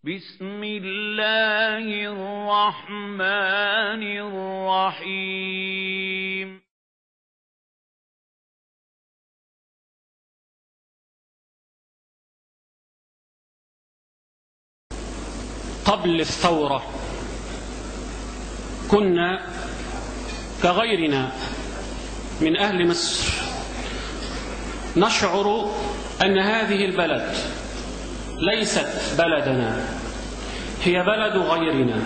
بسم الله الرحمن الرحيم. قبل الثورة كنا كغيرنا من أهل مصر نشعر أن هذه البلد ليست بلدنا، هي بلد غيرنا،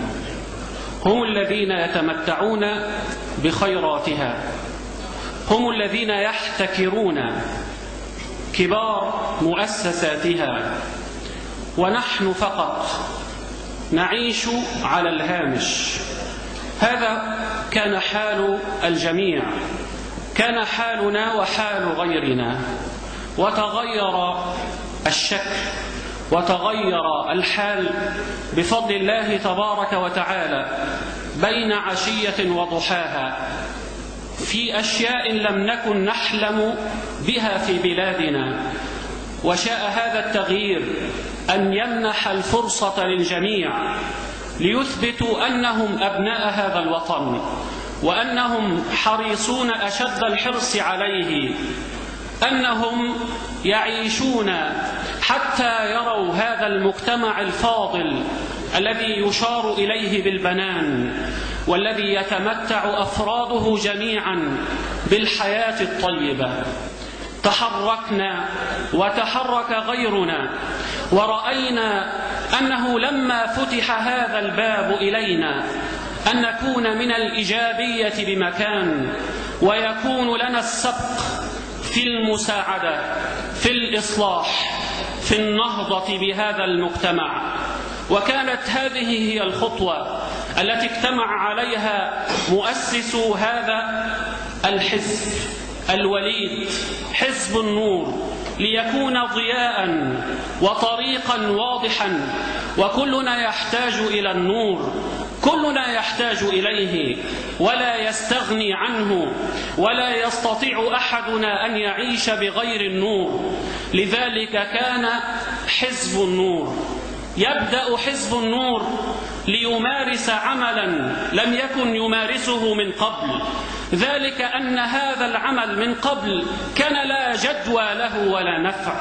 هم الذين يتمتعون بخيراتها، هم الذين يحتكرون كبار مؤسساتها، ونحن فقط نعيش على الهامش. هذا كان حال الجميع، كان حالنا وحال غيرنا، وتغير الشكل وتغير الحال بفضل الله تبارك وتعالى بين عشية وضحاها في أشياء لم نكن نحلم بها في بلادنا. وشاء هذا التغيير أن يمنح الفرصة للجميع ليثبتوا أنهم أبناء هذا الوطن، وأنهم حريصون أشد الحرص عليه، أنهم يعيشون حتى يروا هذا المجتمع الفاضل الذي يشار إليه بالبنان، والذي يتمتع أفراده جميعا بالحياة الطيبة. تحركنا وتحرك غيرنا، ورأينا أنه لما فتح هذا الباب إلينا أن نكون من الإيجابية بمكان، ويكون لنا السبق في المساعدة، في الإصلاح، في النهضة بهذا المجتمع. وكانت هذه هي الخطوة التي اجتمع عليها مؤسسو هذا الحزب الوليد، حزب النور، ليكون ضياء وطريقا واضحا. وكلنا يحتاج إلى النور، كلنا يحتاج إليه ولا يستغني عنه، ولا يستطيع أحدنا أن يعيش بغير النور. لذلك كان حزب النور يبدأ حزب النور ليمارس عملا لم يكن يمارسه من قبل، ذلك أن هذا العمل من قبل كان لا جدوى له ولا نفع.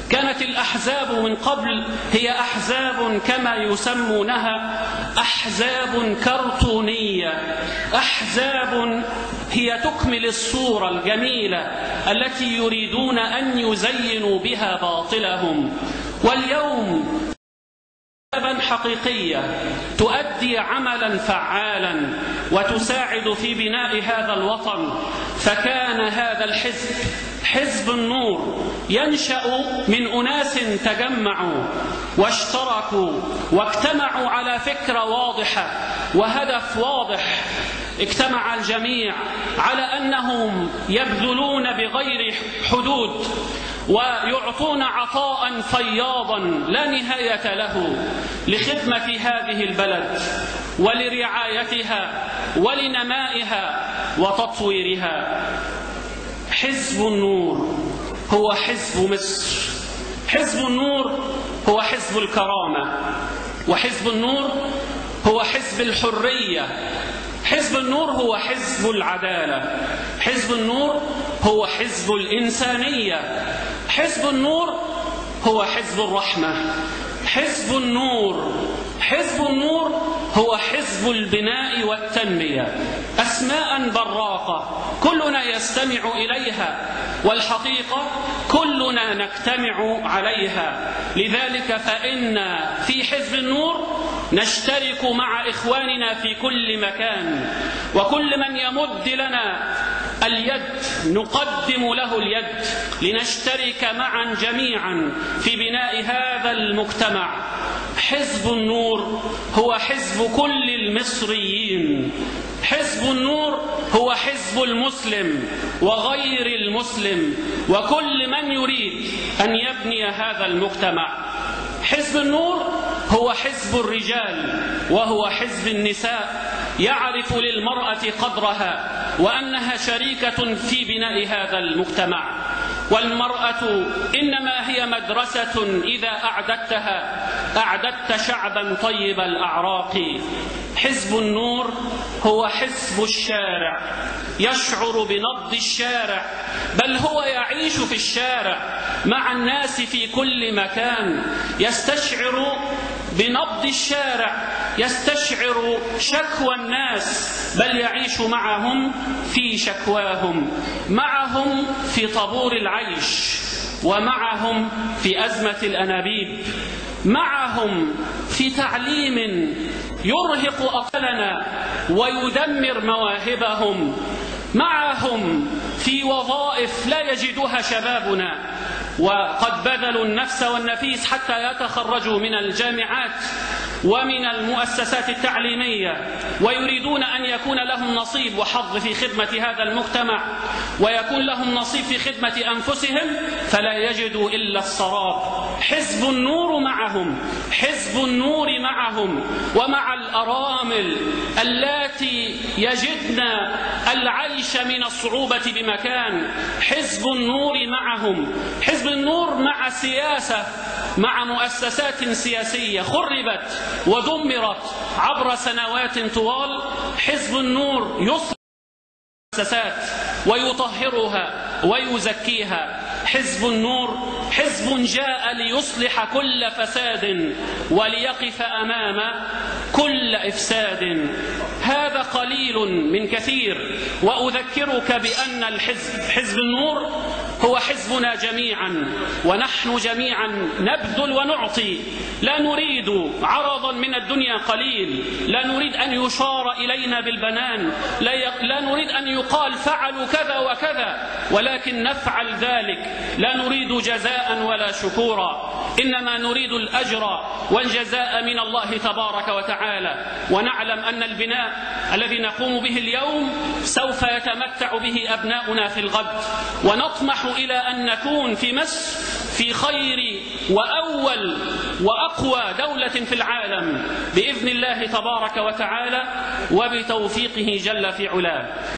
كانت الأحزاب من قبل هي أحزاب كما يسمونها أحزاب كرتونية، أحزاب هي تكمل الصورة الجميلة التي يريدون أن يزينوا بها باطلهم. واليوم أحزابا حقيقية تؤدي عملا فعالا وتساعد في بناء هذا الوطن. فكان هذا الحزب، حزب النور، ينشأ من أناس تجمعوا واشتركوا واجتمعوا على فكرة واضحة وهدف واضح. اجتمع الجميع على أنهم يبذلون بغير حدود ويعطون عطاء فياضا لا نهاية له لخدمة هذه البلد ولرعايتها ولنمائها وتطويرها. حزب النور هو حزب مصر، حزب النور هو حزب الكرامة، وحزب النور هو حزب الحرية، حزب النور هو حزب العدالة، حزب النور هو حزب الإنسانية، حزب النور هو حزب الرحمة، حزب النور، حزب النور هو حزب البناء والتنمية. أسماء براقة كلنا يستمع إليها، والحقيقة كلنا نجتمع عليها. لذلك فإن في حزب النور نشترك مع إخواننا في كل مكان، وكل من يمد لنا اليد نقدم له اليد لنشترك معا جميعا في بناء هذا المجتمع. حزب النور هو حزب كل المصريين، حزب النور هو حزب المسلم وغير المسلم وكل من يريد أن يبني هذا المجتمع. حزب النور هو حزب الرجال وهو حزب النساء، يعرف للمرأة قدرها وأنها شريكة في بناء هذا المجتمع. والمرأة إنما هي مدرسة إذا أعددتها أعددت شعبا طيب الأعراق. حزب النور هو حزب الشارع، يشعر بنبض الشارع، بل هو يعيش في الشارع مع الناس في كل مكان، يستشعر بنبض الشارع، يستشعر شكوى الناس، بل يعيش معهم في شكواهم، معهم في طابور العيش، ومعهم في أزمة الأنابيب، معهم في تعليم يرهق أطفالنا ويدمر مواهبهم، معهم في وظائف لا يجدها شبابنا وقد بذلوا النفس والنفيس حتى يتخرجوا من الجامعات ومن المؤسسات التعليمية، ويريدون أن يكون لهم نصيب وحظ في خدمة هذا المجتمع، ويكون لهم نصيب في خدمة أنفسهم، فلا يجدوا إلا السراب. حزب النور معهم، حزب النور معهم، ومع الأرامل اللاتي يجدن العيش من الصعوبة بمكان، حزب النور معهم. حزب النور مع سياسة، مع مؤسسات سياسية خربت ودمرت عبر سنوات طوال، حزب النور يصلح المؤسسات ويطهرها ويزكيها. حزب النور حزب جاء ليصلح كل فساد وليقف أمام كل إفساد. هذا قليل من كثير، وأذكرك بأن حزب النور هو حزبنا جميعا، ونحن جميعا نبذل ونعطي، لا نريد عرضا من الدنيا قليل، لا نريد أن يشار إلينا بالبنان، لا نريد أن يقال فعلوا كذا وكذا، ولكن نفعل ذلك، لا نريد جزاء ولا شكورا، إنما نريد الأجر والجزاء من الله تبارك وتعالى. ونعلم أن البناء الذي نقوم به اليوم سوف يتمتع به أبناؤنا في الغد، ونطمح إلى أن نكون في مصر في خير وأول وأقوى دولة في العالم بإذن الله تبارك وتعالى وبتوفيقه جل في علاه.